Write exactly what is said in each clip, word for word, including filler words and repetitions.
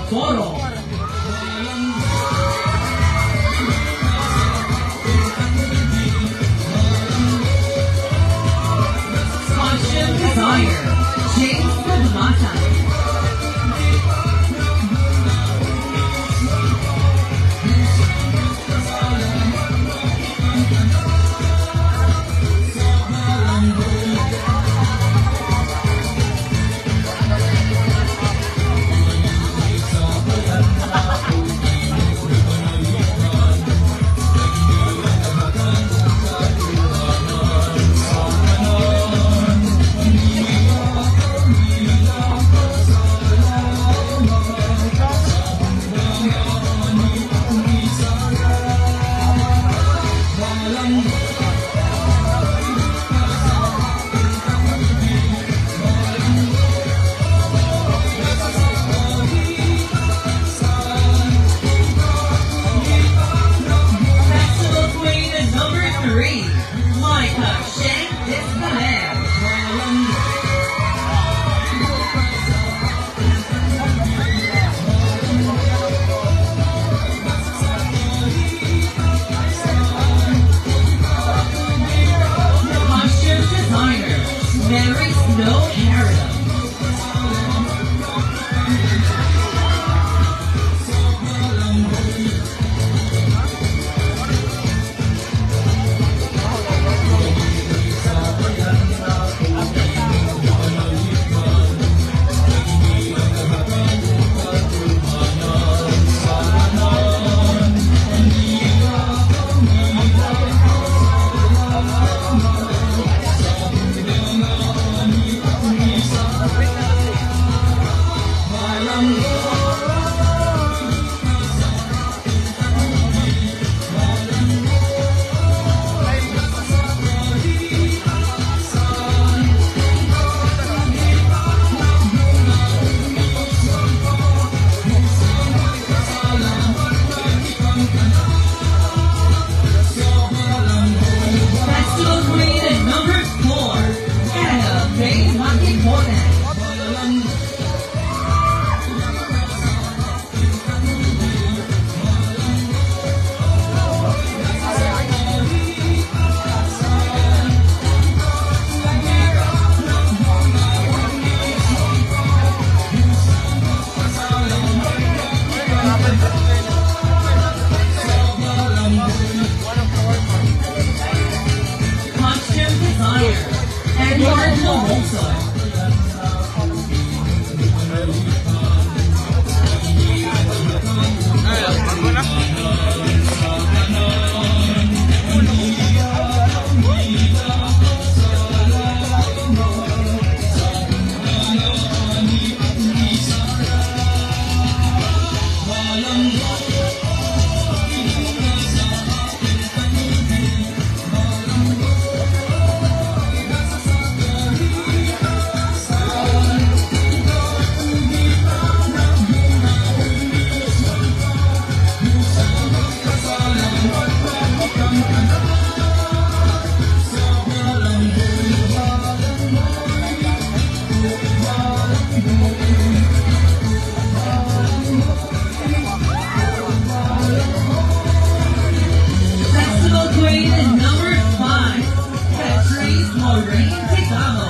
Toro. Costume designer, James Nagmasa. Festival Queen number three, Micah Shank Ismael. Costume designer, Mary Snow Harrell. Festival Queen number four, Anna Faye Makiponan. Costume designer, Edward Lorenzo. Festival Queen number five, Patrice Moraine Tigamo.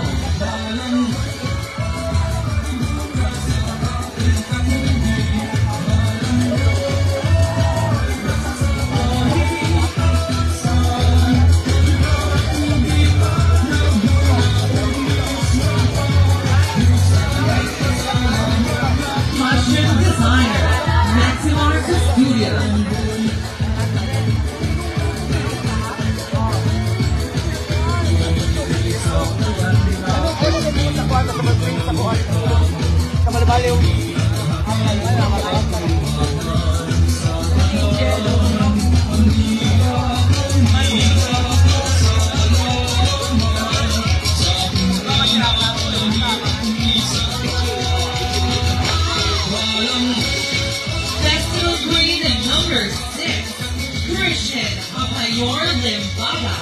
Costume designer, Maximark Studio. Sa Malbaliw. Festival Queen number six, Christian Apayor Limbaga.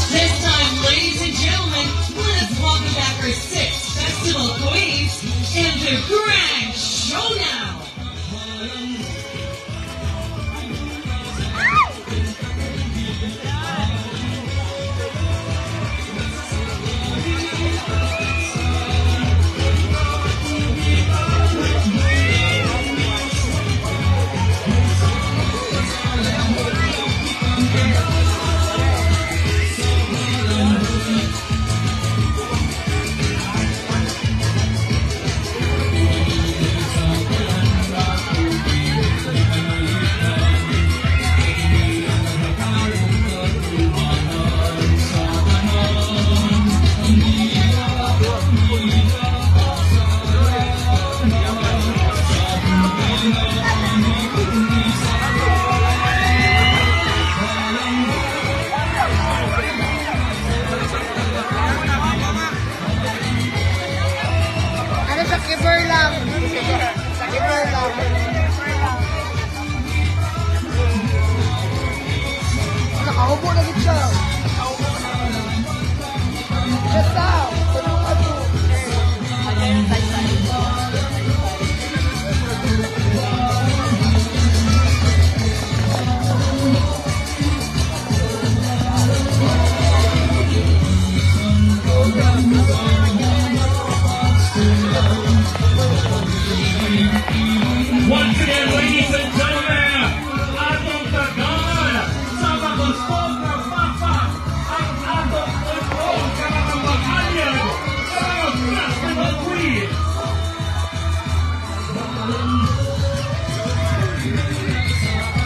This time, ladies and gentlemen, let us welcome back our six festival queens in the grand showdown. Ano sa Kiber lang? Sa Kiber lang. Nakaubo na gid siya. Just now, tulungan mo. Once again, ladies and gentlemen, atong tagaan sa makusog nga pakpak ang atong unong nga mga mag-anyag sa mga festival queen.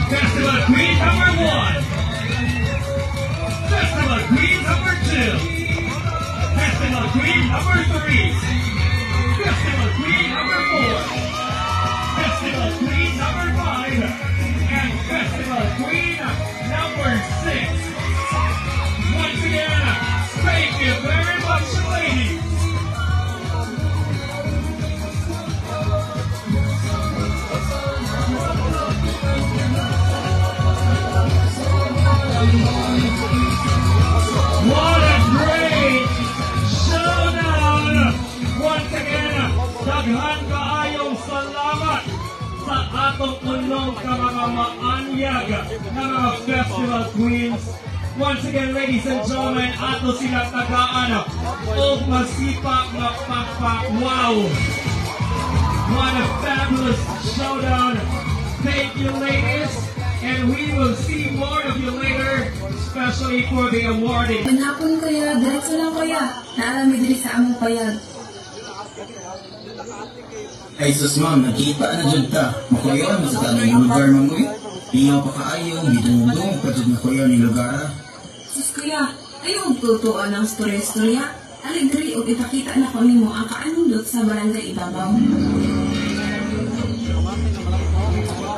Festival Queen number one. Festival Queen number two. Festival Queen number three. Festival Queen number four. Festival Queen number five. And Festival Queen number six. Once again, thank you very much, ladies. What a great showdown! Once again, daghan kaayong salamat sa atong unong ka mga maanyag nga mga festival queens. Once again, ladies and gentlemen, ato sila tagaan og masipa nga pakpak. Wow! What a fabulous showdown! Thank you, ladies, and we will see more of you later, especially for the awarding. Manapon, kuya, diretso lang, kuya. Naa lang mi diri sa among payag. Ay sus, ma'am, nagkita na jud ta. Makuyaw na sa tanang lugar, ma'am, uy. Lingaw pa kaayo, gidungog-dungog pa jud nga kuyaw ning lugar, ah. Sus, kuya, ayaw og tutuan ang storya-storya. Alegre og ipakita na ko nimo ang kaanindot sa Barangay Ibabaw.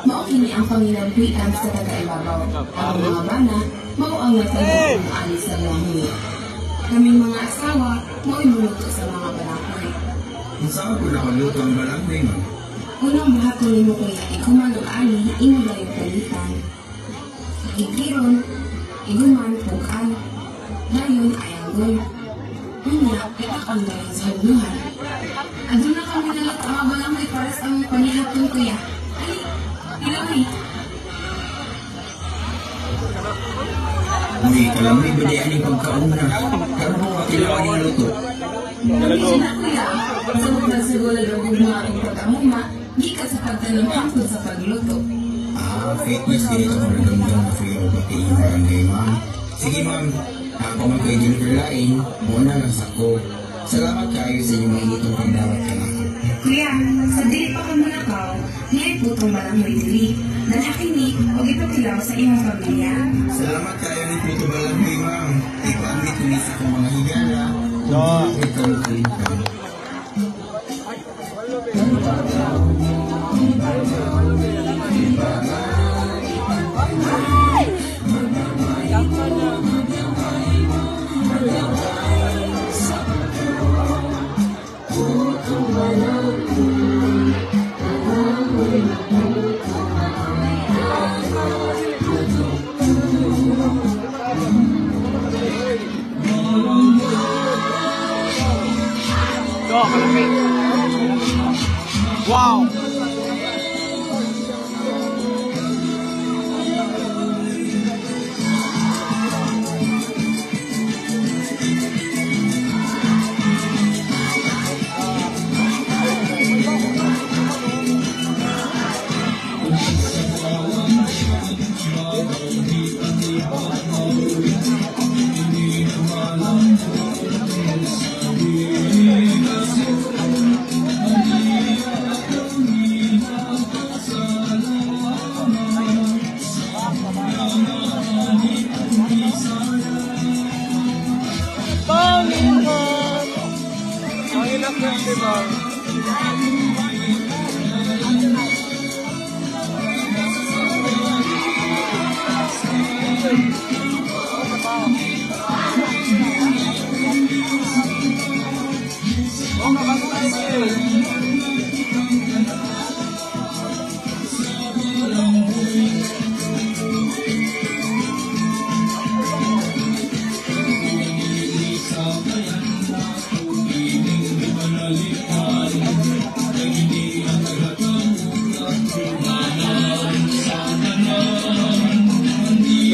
Mao kini ang panginabwian sa taga-Ibabaw. Ang mga bana, mao ang nagtagbo ani sa balanghoy. Kaming mga asawa, mao'y muluto sa mga balanghoy. Unsaon ko nakaluto ang balanghoy, ma'am? Unang buhaton nimo, kuya, iguman ug ani, imo dayon palitan. Gikiron, iguman, pug-an. Dayon, ayanggon. Unya, itak ang dayon sa hugnohan. Aduna kami dala sa mga balanghoy para sa among panihapon, kuya. Ay, ilawi. Uy, kalamay ba di aning pagkaon na? Karon mo matilaw aning luto. Hindi na, kuya. Sa mga sagol na gugma ang pag-amuma, gikan sa pagtanom hangtod sa pagluto. Ah, fitness dito ko nagdamdam na free o pati yung barangay, ma'am. Sige, ma'am. Ako man kay deliver lain, muna lang sa ko. Salamat kayo sa inyong mainitong pagdawat kanako. Kuya, sa dili pa ka mulakaw, Dili putong balanghoy diri. Dalha kini ug ipatilaw sa imong pamilya. Salamat kaayo ni Puto Balanghoy, ma'am. Ipaamit ko ni sa akong mga higala. Ug ikaw mo kalimtan. Wow! Panginoon! Panginoon Festival.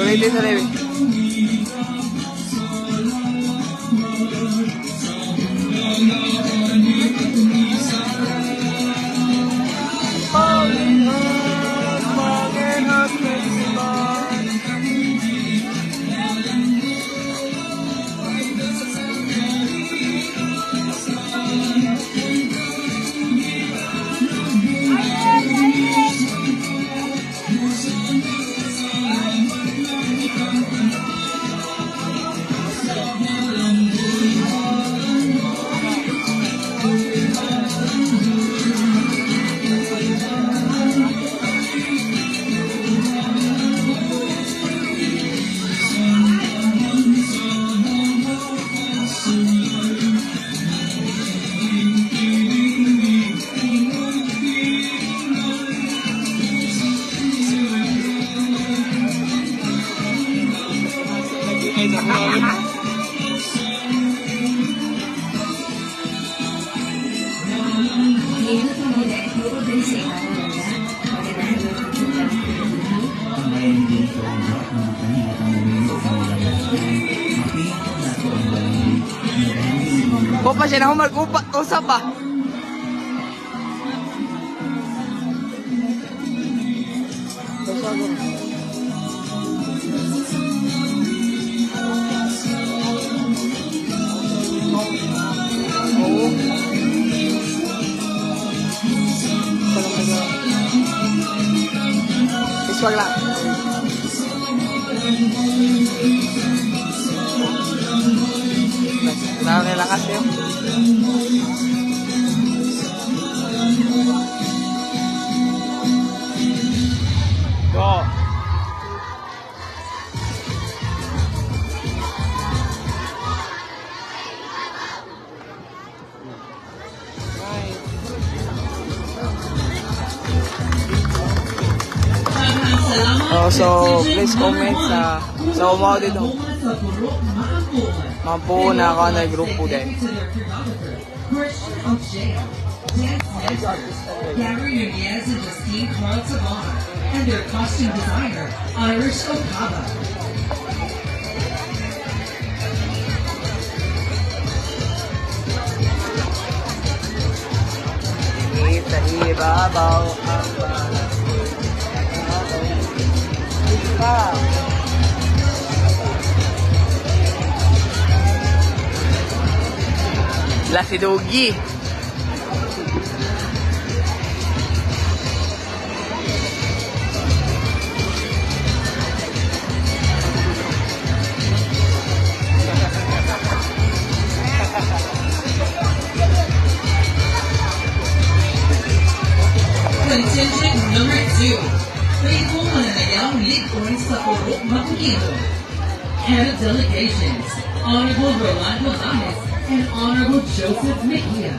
Sorry, sorry. Ko pa siya na humag-upat, usa pa. Visual lang. Dami lakas yun. Go. Oh, so, please comment sa, sa umaw dito. Mampuo na ako ng grupo din. Gather your guests and esteemed crowds of honor and their costume designer, Irish Okada. Init sa ibabaw ang balat. La si Doggy. Contingent number two, faithful mananayaw lingkod sa Purok Makukindo. Head of Delegations, Honorable Rolando Lames and Honorable Joseph Mejia.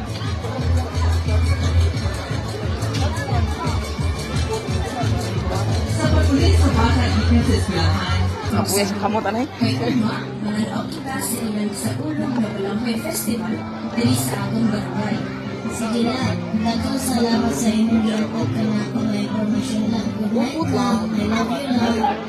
Sa pag-uli sa bata gikan sa eskwelahan, Napuwes ang kamot, anay. Kay ugma, mananayaw kita sa ilang sa ulong nga Balanghoy Festival diri sa aton barangay. Sige na, daghang salamat sa imong giangkon kanako nga impormasyon lang. Good night, love. I love you, love.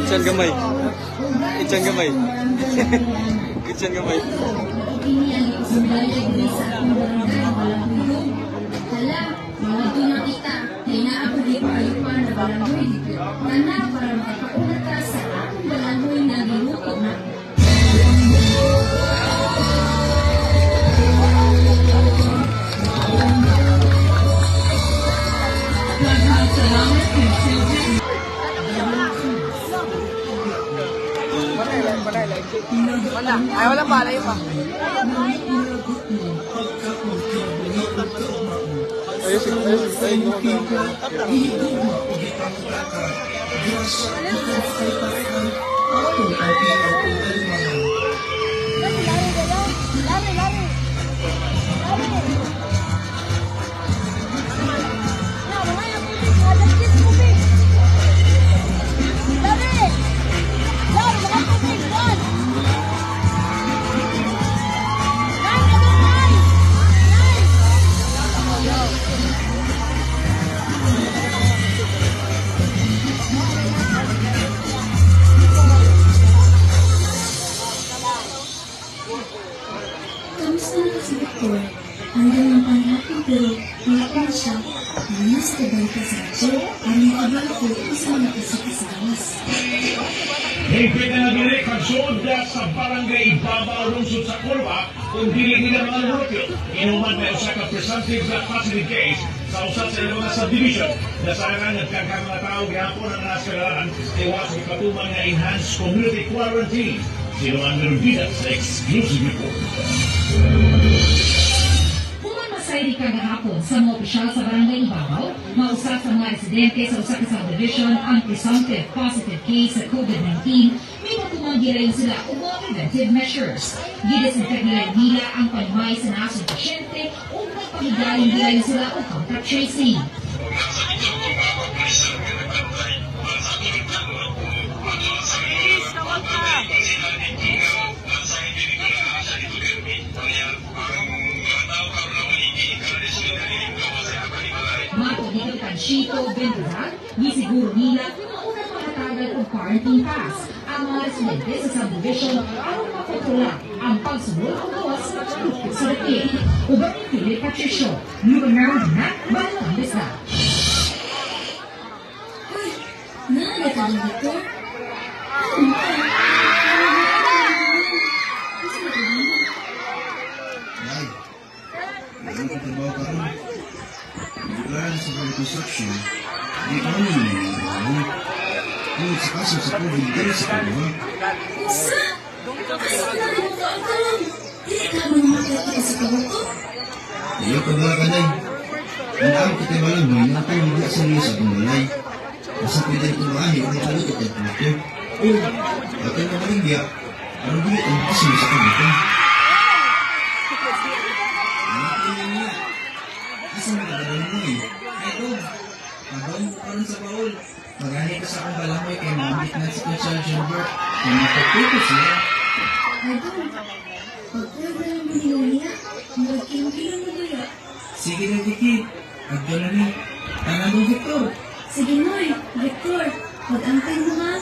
Itsan gamay. Itsan gamay. Itsan gamay. Hala, mawagto na kita. Kay naa pa di pa ayo pa na balanghoy. Kana para makapauna ta sa akong balanghoy nga giluto na. Wala. Ay, wala pa. Layo pa. Ayos, ayos, ayos. Mga siya, mas kadaghan sa ato, ang mga abante sa mga kasakasabas. Higpit na nga diri, pagsulod sa Barangay Ibabaw, lungsod sa Cordova, kung dili nila mga lurutyo. Inuman may usa ka presumptive positive case sa usa sa ilang mga subdivision. Nasarangan nagkagkang mga tawo gihapon ang anas kagalaran, tiwas gipatuman nga enhanced community quarantine. Sino ang nalugida sa exclusive report? Human masayri kagahapon sa mga opisyal sa Barangay Ibabaw, mausa sa mga residente sa usa ka subdivision ang presumptive positive case sa COVID nineteen, may patuman gilayon sila og mga preventive measures. Gidesinfect nila ang panimay sa nasod pasyente ug nagpahigayon gilayon sila og contact tracing. Matod ni Conchito Bendoval, gisiguro nila nga una pangatagan og quarantine pass ang mga residente sa subdivision aron makontrola ang pagsulod og gawas sa COVID. Uban ni Philip Patricio, Lugar na, Balanganga. Hoy, naa na ka dito? Ano ka? Ano ka? Ano ka? Nay, wala ko trabaho karon. Nagdeklara sa mga construction. Di ko ano yung mga trabaho. Tungod sa kaso sa COVID, diri sa trabaho. Usa? Ay, wala ko karon. Dili ka man makakita sa kabuto. Ayaw ka bala, kanay. Ang ang kita bala mo, yung ang tayo hindi sa mga sa akong balay. Basta pwede ito maahi, ang ito ito ito ito. Oh, patay na maligya. Ano ba yung asin sa kabuto? Ano ko yun niya? Asa mo na mo eh? Ay, oh. Pagawin ko karon sa baol. Magani ka sa akong kalangoy kay maambit na si Kuya Sergeant Bert. Kay matututo siya. Idol, pagkuha na lang mo ni Lonia, murag kilong-kilong mo doya. Sige na, Vicky. Agdo na ni. Tanan mo, Victor. Sige, Noy. Victor, mag-amping mo, ha?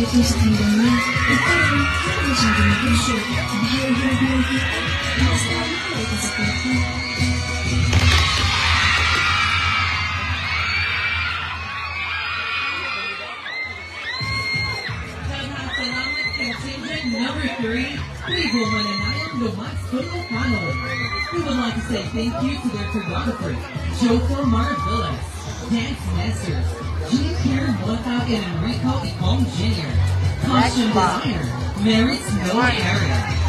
Sa kandang niya, ito ang aking siyang ginagusyo. Bahay ng buhay ko. Basta ako ay kasakit ko. Salamat kay Children number three, Trigo Mananayang Lomas Tulocano. We would like to say thank you to their choreographer, Joko Marvillas, dance masters, Jean Pierre Mota and Enrico Icong Junior, costume designer, Mary Snow Aaron.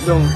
Dong.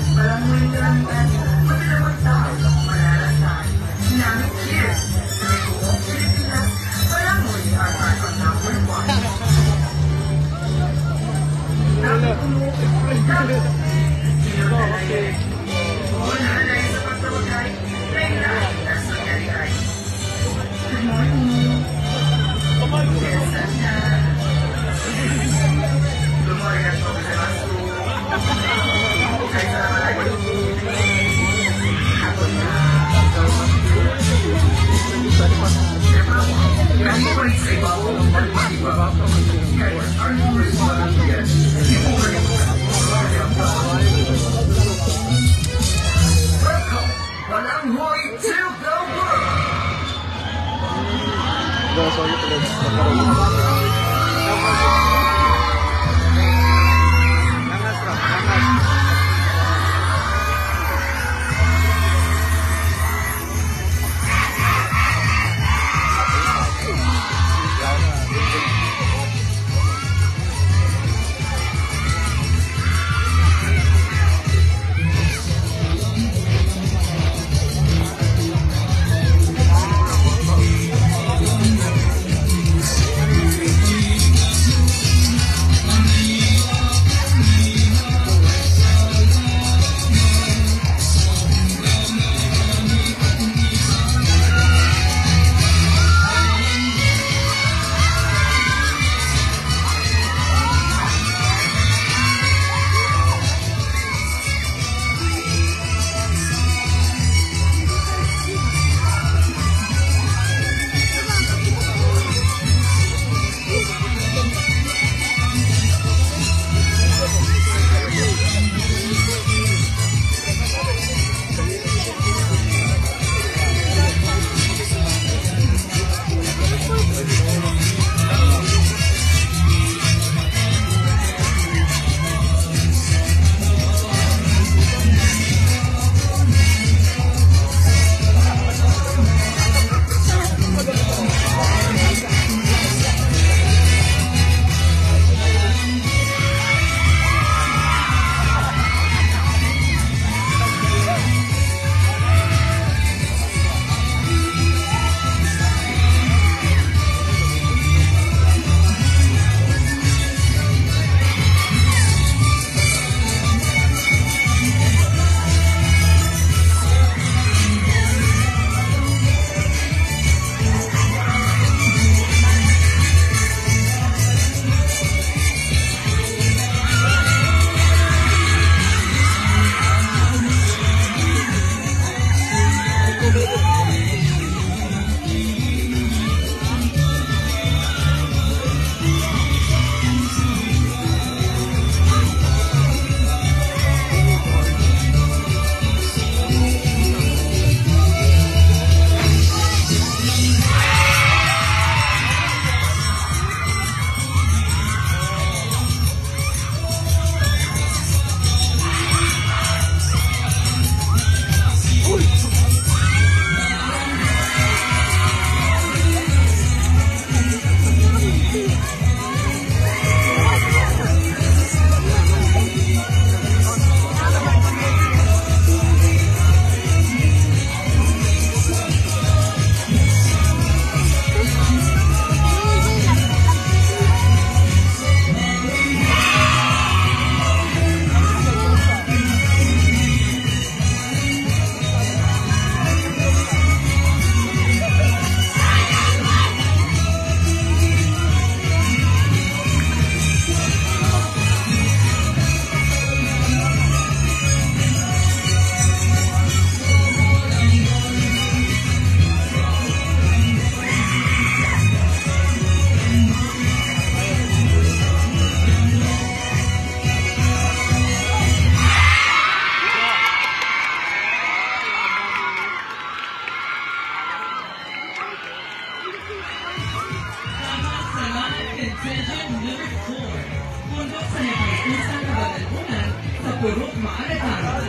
Maanatang.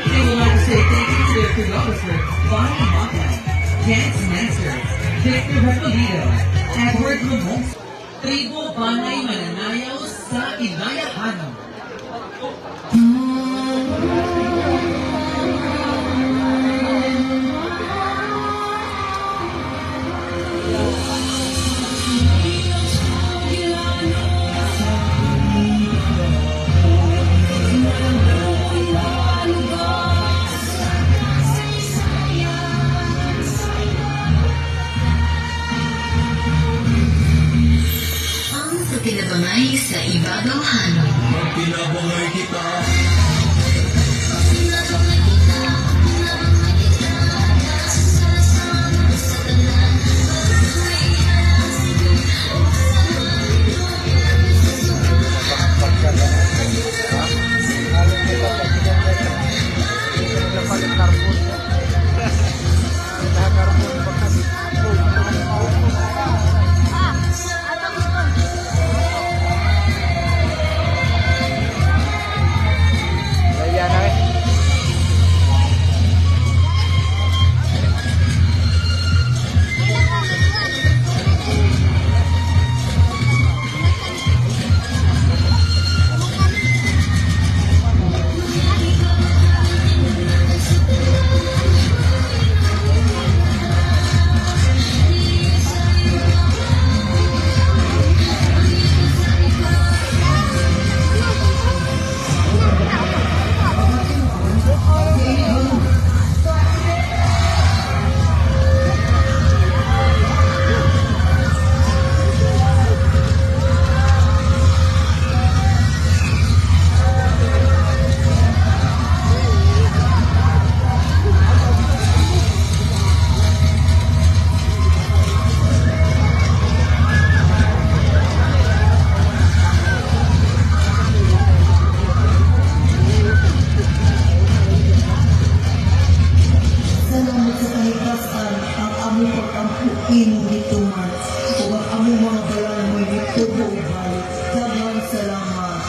They would like to say thank you to their choreographer, Bonnie Mata, dance master, Victor Repolido, Edward Lumong, Tribo Banay Mananayaw sa Inayahanon. Ang Pakinabangay sa Ibagawhanon. Magkinabangay kita. Salamat sa kahigkas-an, ang among pag-ampo imo gituman, ug ang among mga balaan mo'y gitubo ug balik. Daghang salamat.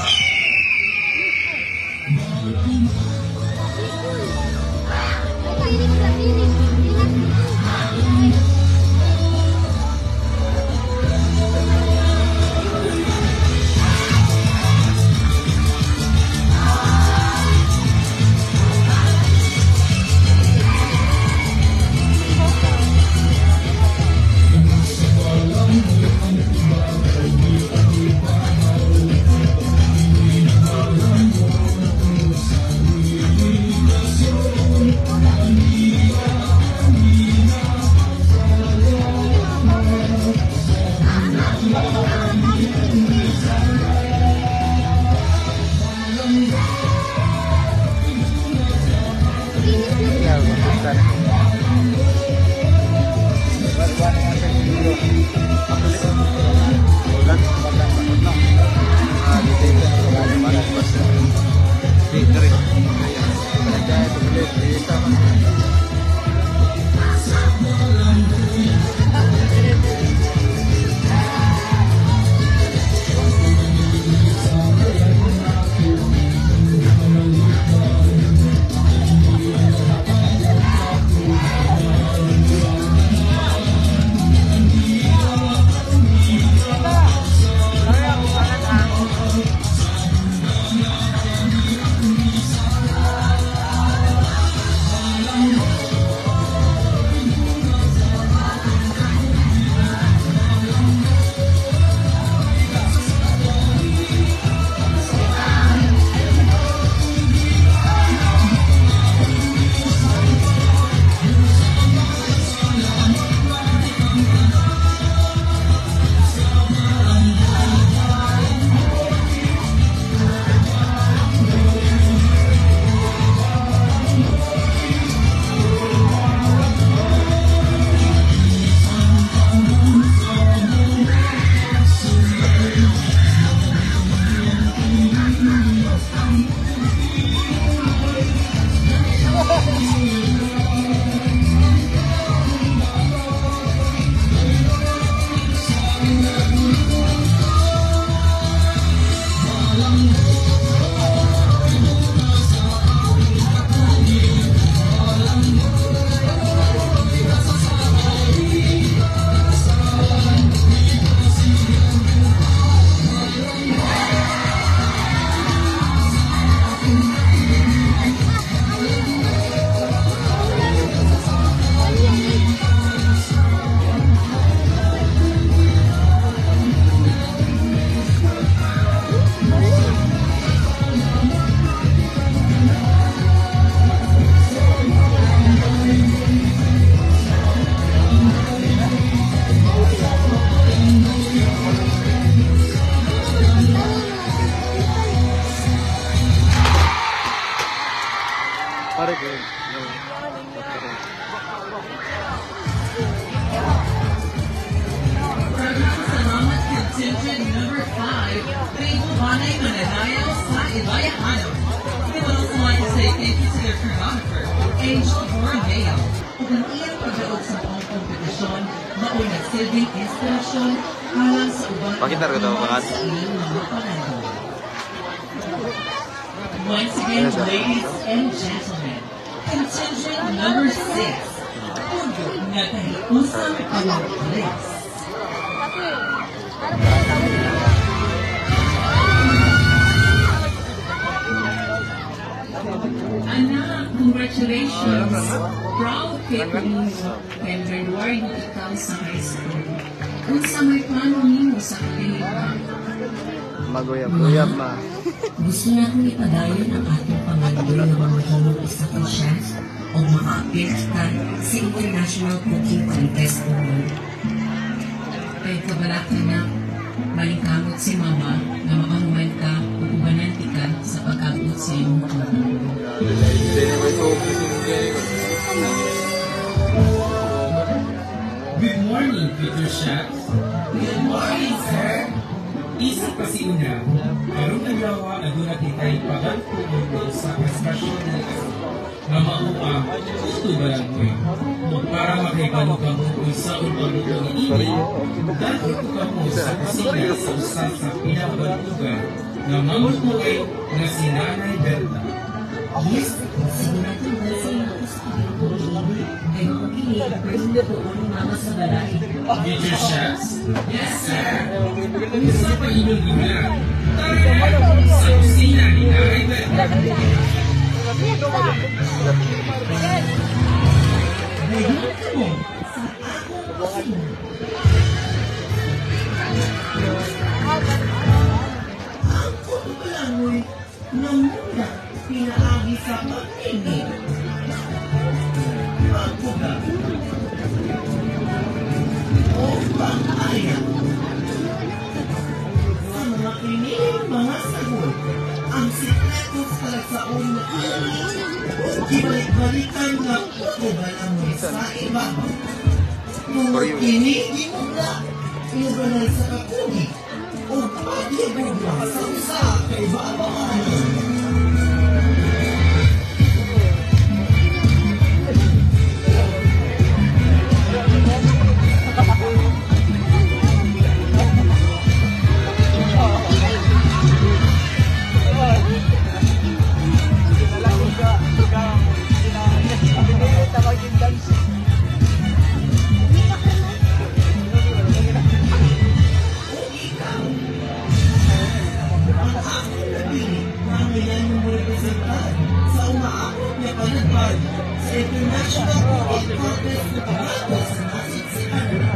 Pare ko. Salamat contingent number five, Tribo Hanay Mananayaw sa Ibayahanon. We would also like to say thank you to their choreographer, Angel Borromeo, ug ang iyang pagdaog sa mga kompetisyon, mao'y nagsilbing inspirasyon alang sa uban Pakita ra daw, mga sa ilang mga panahon. Once again, ladies and gentlemen, contingent number six, Pundo nga Kahiusang Pangagres. Anak, congratulations. Proud kay Pundo. Kay January ikaw sa high school. Unsa may plano nimo sa akademiya? Maguyab-uyab, ma. Gusto naton ipadayon ang aton pangandoy nga mamahimong isa ka chef o makaapil kita sa International Cooking Contest Bohol. Kay kabalaka na, malingkamot si Mama nga makahuman ka ug ubanan kita sa pag-abot sa imong pangandoy. Good morning, future chefs. Good morning, sir. Isip pa si una, karong adlaw, aduna kitay pagangkuon nga usa ka special nga nga mao ang Pundo Balangoy. Ug para makahibalo kamo kung saon pagluto niini, dali ko kamo sa kusina sa usa sa pinakabalugan nga mamugbuhay nga si Nanay Berta. Yes, sige na to, Nanay. Ay, okay. Ay, okay. Ang mga sa balay. Future chefs? Yes, sir. Sa painulina, tara sa kusina ni Nanay Berta. Ngayon kamo sa akong kusina. Ang Pundo Balangoy Namuna pinaagi sa pagtingin, pagbuka, o pag-aya. Sa mga kini mga sagot, ang sikreto sa kalagsaon nga ini, gibalik-balikan nga kukubalan mo sa ibabaw. Kung kini di mo na, iugalay sa kakugi, ug pagyabugwa sa usa ka iba-iba. Ikaw. Ang akong napili, nangayang mo representar sa umaabot nga panagpag sa International Cricket Contest nga pagkatapos sa nasod sa Canada.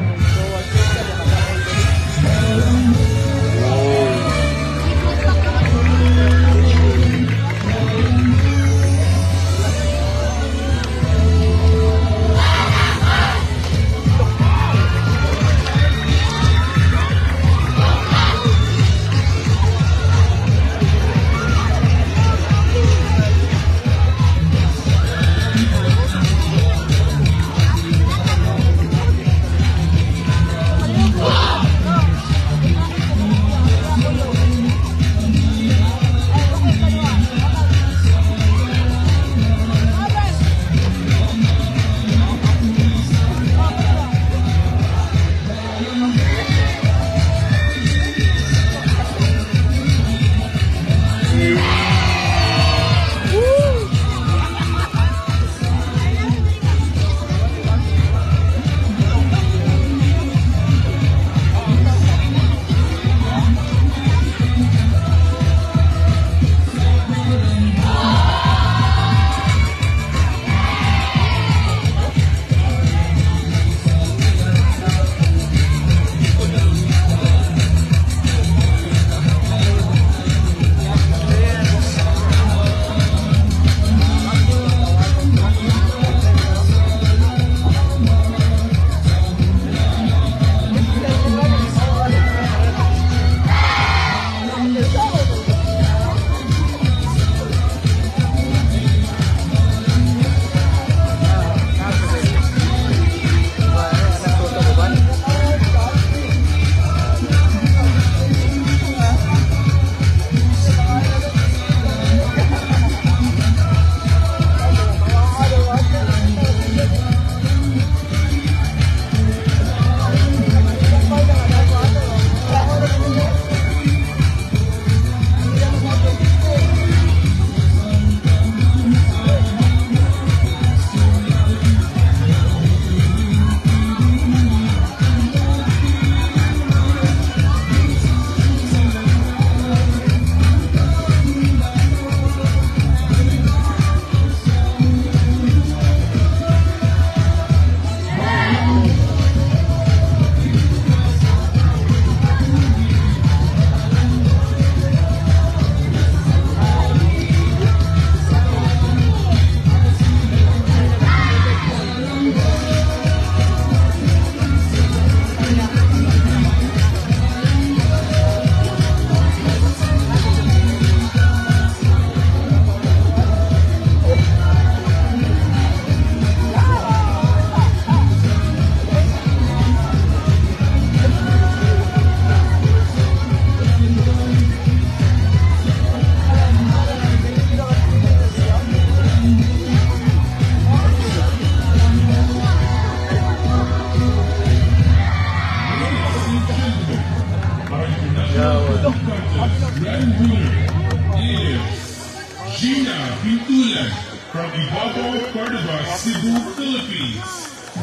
Ulan from Ibabaw, Cordova, Cebu, Philippines.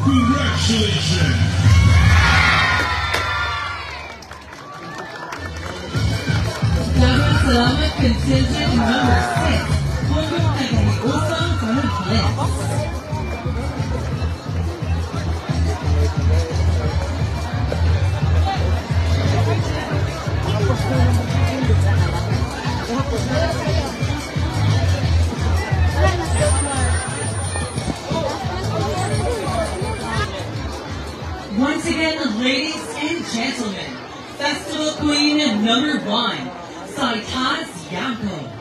Congratulations! Daghang salamat, contingent number six, Pueblo Tagahiusang Panagles. Once again, ladies and gentlemen, Festival Queen number one, Saitas Yangko.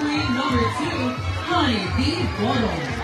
Number two, Honey Bee Bottle.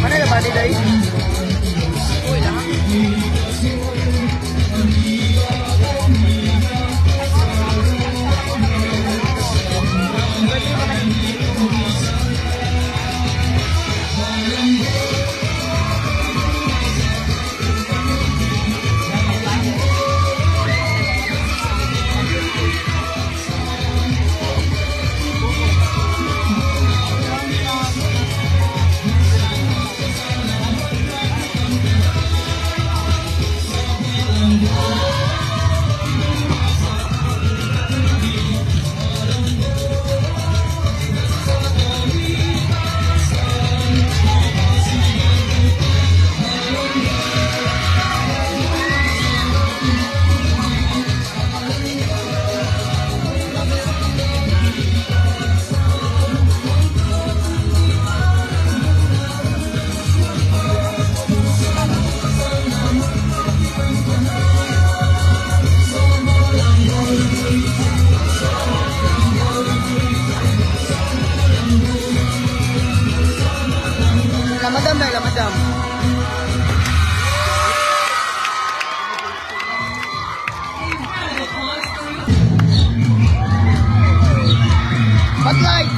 Ano na ba, Diday? La madam na, la madam. Spotlight!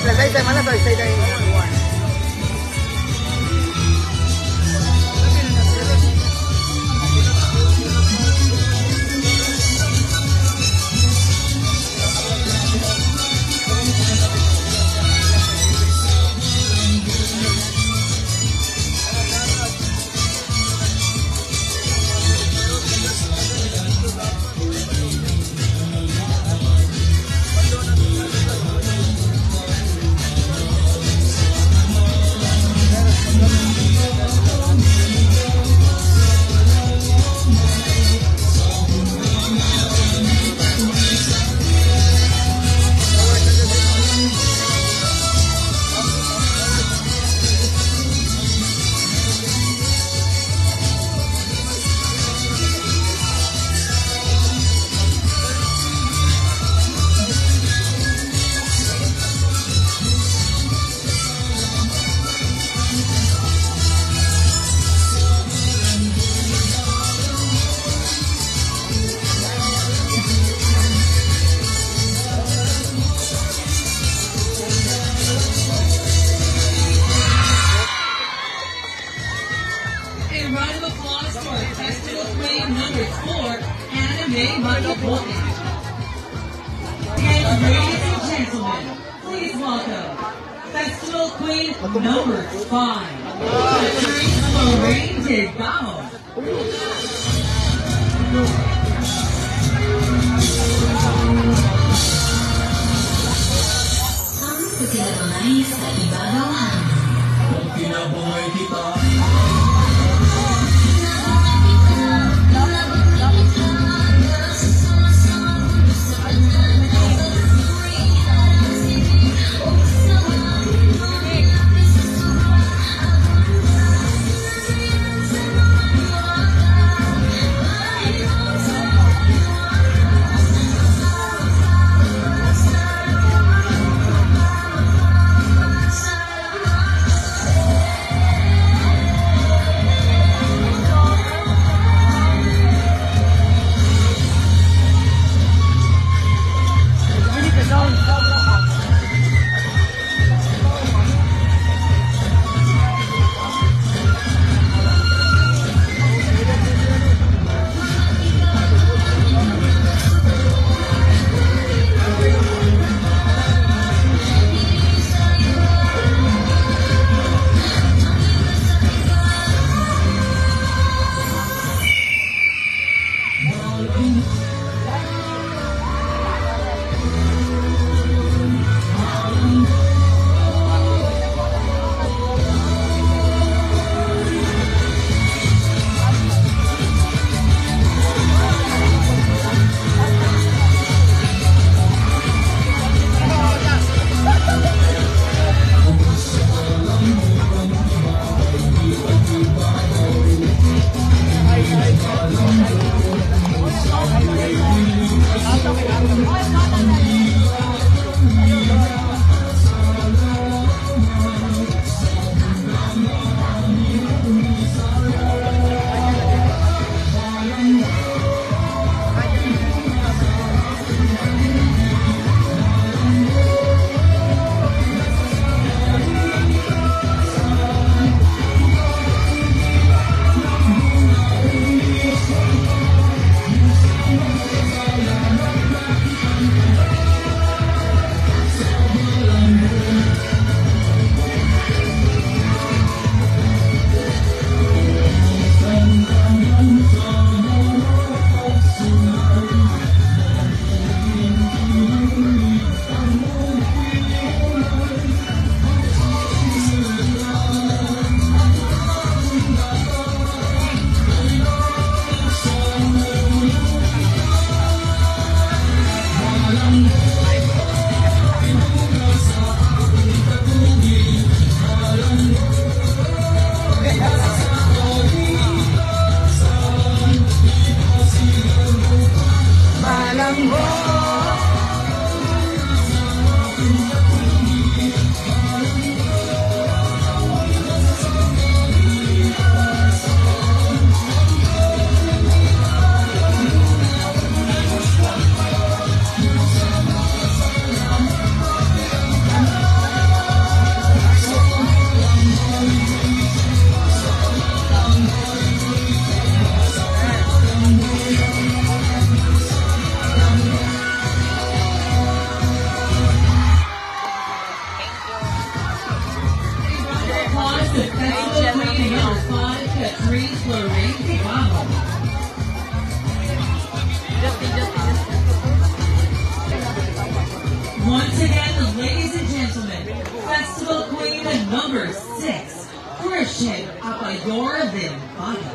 Lasay sa mana, lasay sa And ladies and gentlemen, please welcome Festival Queen number five, Catrice Lorraine Debao. Ang pagkilabangay sa ibabaw hangin. Kung kinabangay kita. Applause to Festival Queen number five, Catrice Lorraine Guapo. Once again, ladies and gentlemen, Festival Queen number six, Christian Apayor Limbada.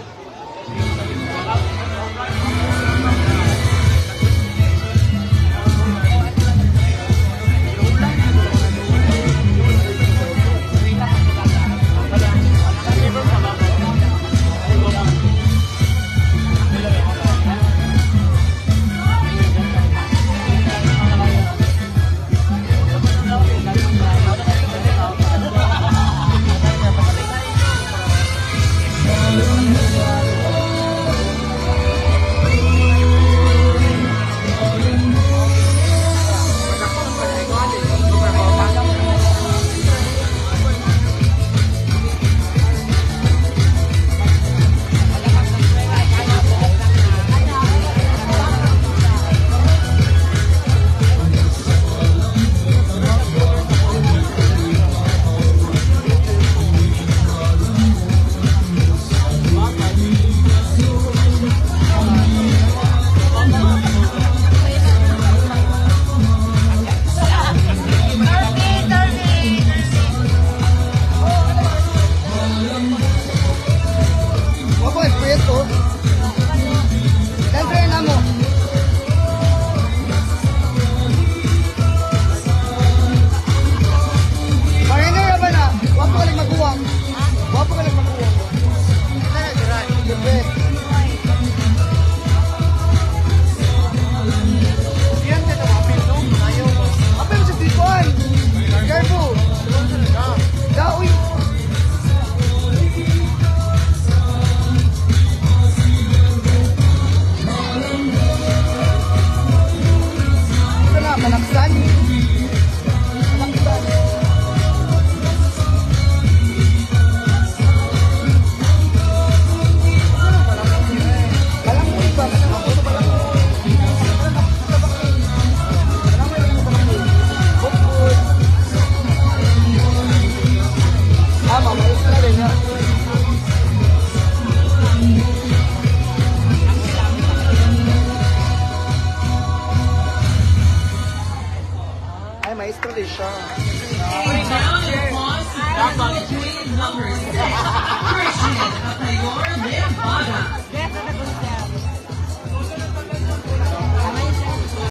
Ay, maestro din siya. A round of applause to Fresno Queen number six, Christian Atayor Limbaga.